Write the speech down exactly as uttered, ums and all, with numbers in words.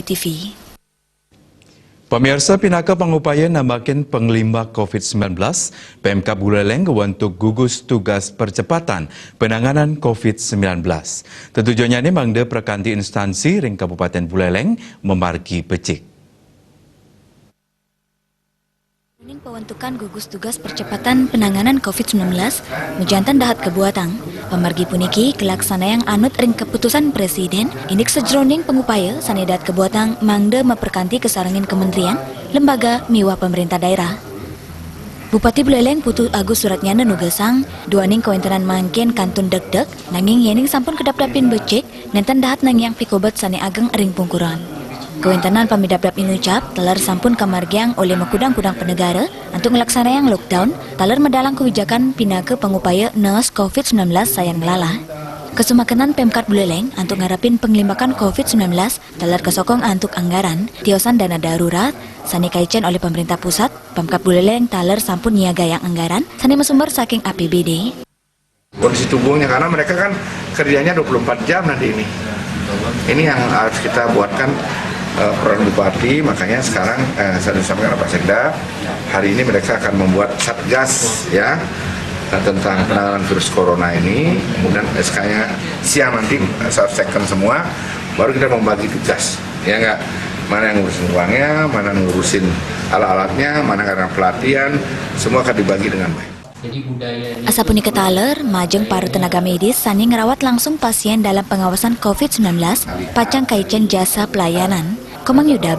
T V. Pamiarsa, pinaka pangupaya nambakin panglimbak covid sembilan belas, Pemkab Buleleng ngwentuk gugus tugas percepatan penanganan covid sembilan belas. Tetujuannyané mangda prakanti instansi ring Kabupaten Buleleng mamargi becik. Ning pawéntukan gugus tugas percepatan penanganan covid sembilan belas, majanten dahat kabuatang. Pamargi puniki kalaksanayang anut ring kaputusan Presiden, indik sajeroning pangupaya sané dahat kabuatang mangda maprakanti kasarengin kementerian, lembaga, miwah pamréntah daerah. Bupati Buleleng Putu Agus Suratnyana nugasang, duaning kawéntenan mangkin kantun degdeg, nanging yéning sampun kadapdapin becik, nénten dahat nangiang pikobet sané ageng ring pungkuran. Kawéntenan pamidapdap inucap taler sampun kamargiang olih makudang-kudang panegara antuk nglaksanayang lockdown, taler madalang kawijakan pinaka pangupaya naas covid sembilan belas sayan nglalah. Kasumakenan Pemkab Buleleng antuk ngarepin panglimbakan covid sembilan belas taler kasokong antuk anggaran, tiosan dana darurat, sané kaicén olih pamréntah pusat, Pemkab Buleleng taler sampun nyiagayang anggaran sané masumber saking A P B D. Kondisi tubuhnya, karena mereka kan kerjanya dua puluh empat jam nanti ini. Ini yang harus kita buatkan, eh, peran bupati, makanya sekarang, eh, saya sudah sampaikan Pak Sekda, hari ini mereka akan membuat satgas, ya, tentang penanganan virus corona ini, kemudian S K-nya siang nanti saya cekkan semua, baru kita membagi tugas, ya nggak? Mana yang ngurusin uangnya, mana yang ngurusin alat-alatnya, mana yang pelatihan, semua akan dibagi dengan baik. Asapunika taler, majeng para tenaga medis sané ngrawat langsung pasien dalam pengawasan covid sembilan belas, pacang kaicén jasa pelayanan. Komang Yuda,